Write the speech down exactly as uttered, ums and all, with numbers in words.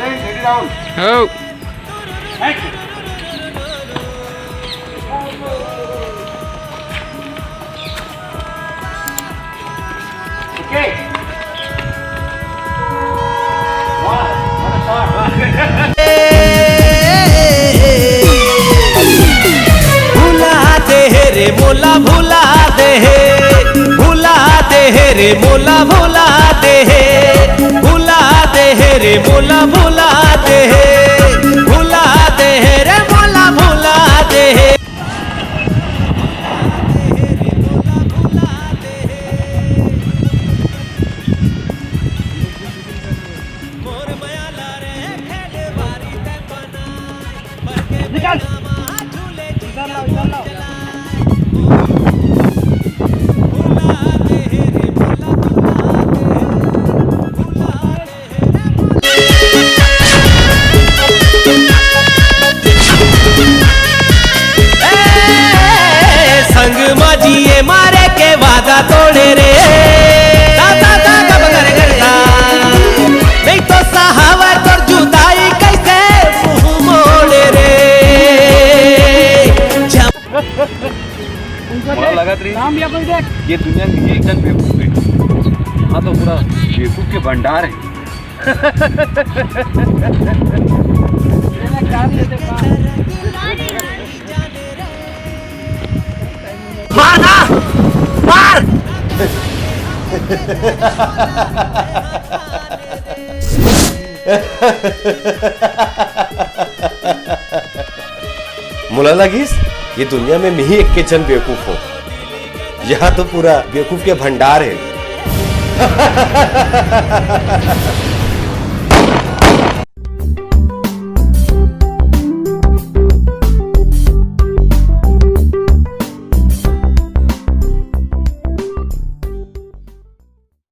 हो। भुला दे हे रे मोला, भुला दे हे, भुला दे हे रे मोला, भुला दे हे, भुला दे हे रे मोला, भुला दे हे, भुला दे हे रे मोला, भुला दे हे। निकल। इधर लाओ, इधर लाओ। संग मा जिए मारे के वादा तोड़े रे। दा, दा, दा, गा, ब, ग, रे, ग, रे, दा। नहीं तो सहावर तोर जुदाई कैसे मुंह मोड़े रे। जब मोला लगत रही ये दुनिया में एक जन बेवकूफ है। यहाँ तो पूरा बेवकूफ के भंडार है। मार ना, मार। मोला लगिस ये दुनिया में मिही एक के जन बेवकूफ हो। यहाँ तो पूरा बेवकूफ के भंडार है।